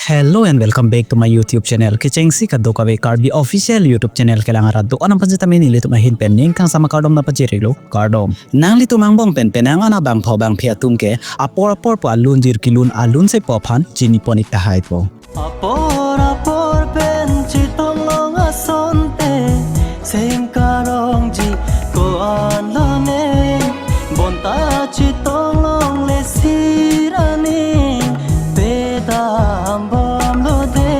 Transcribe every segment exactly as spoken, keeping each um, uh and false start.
Hello and welcome back to my YouTube channel. Kechengsi kadokave Karbi official YouTube channel kelang arat do-an aphan sitame nelitum ahin pen ning kangsam akardom nangpajir-iklo, kardom. Nanglitum angbong pen penang an abangphu abangphi atum ke apor apor pu alunjir kelun alunsepo aphan chini pon-ik tahai po. Apor apor pen chetong long asonte, seng karongji ko-an lone, bonta chetong longle sirani, pedam bomlo de.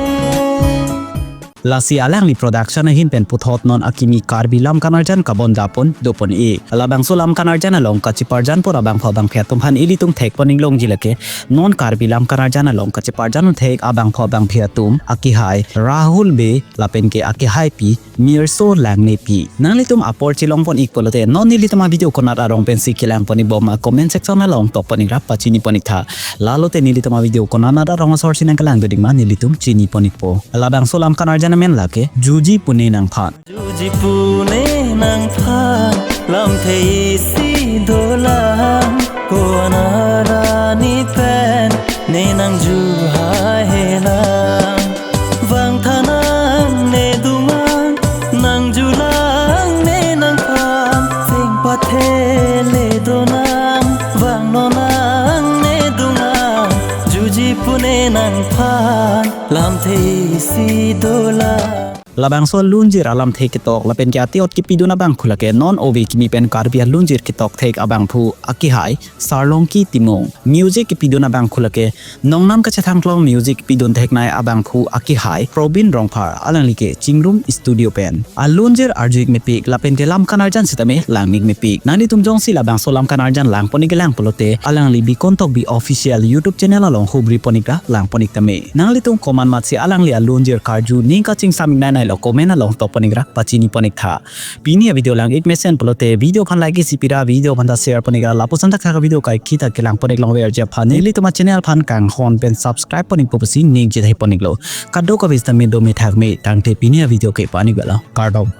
Lasi alangli production ahin pen puthot non akimi Karbi lam kanarjan kabon japon dopon-ik. Labangso lam kanarjan along kacheparjan pon abangphu abangphi atum aphan ilitum thek pon-ik longji lake, non Karbi lam kanarjan along kacheparjan thek abangphu abangphi atum akehai Rahul Bey lapen ke akehaipi Mirso Langmepi. Nanglitum apor chelong pon-ik pulote non nelitum avideo konat arong pensi kelang pon-ik bom ma comment section along tok pon-ik ra pachini pon-ik tha. Lalote nelitum avideo konat arong asor si nangkelang doding ma nelitum chini pon-ikpo. Labangso lam kanarjan amen lake Juji Pune Nangphan. Juji Pune Nangphan, lamthe isi dolang, ko-an arani pen ne nangjuhai helang. Vangtha nangne dunang, nangjulang ne nangphan, seng pathele donang, vangnon nangne dunang, Juji Pune Nangphan, lamthe isi dolang. Labangso alunjir alamthe ketok lapen ke ate-ot kepidun abangphu lake non ove kimi pen Karbi alunjir ketok thek abangphu akehai Sarlongki Timung. Music kepidun abangphu lake nongnam kachethang klong music kepidun theknei abangphu akehai Probin Rongphar, alangli ke Chingrum Studio pen. Alunjir arju-ik mepik lapen ke lam kanarjan sitame lang-ik mepik. Nanglitum jongsi labangso lam kanarjan lang pon-ik kelang pulote alangli Bikon Tokbi official YouTube channel along hubri pon-ik ra lang pon-ik tame. Nanglitum komat matsi alangli alunjir karju ning kachingsam-ik nai nai lo comment along tok pon-ik ra pachini pon-ik tha. Pini avideo lang-ik mesen pulote video aphan like isi pira, video aphan ta share pon-ik ra lapuson ta kha video kaiketa kelang pon-ik longver ji aphan nelitum achannel aphan kanghon pen subscribe pon-ikpo pusi ningje thai pon-iklo. Kadokave sitame dome thakme tangte pini avideo ke pon-ik velo. Kardom.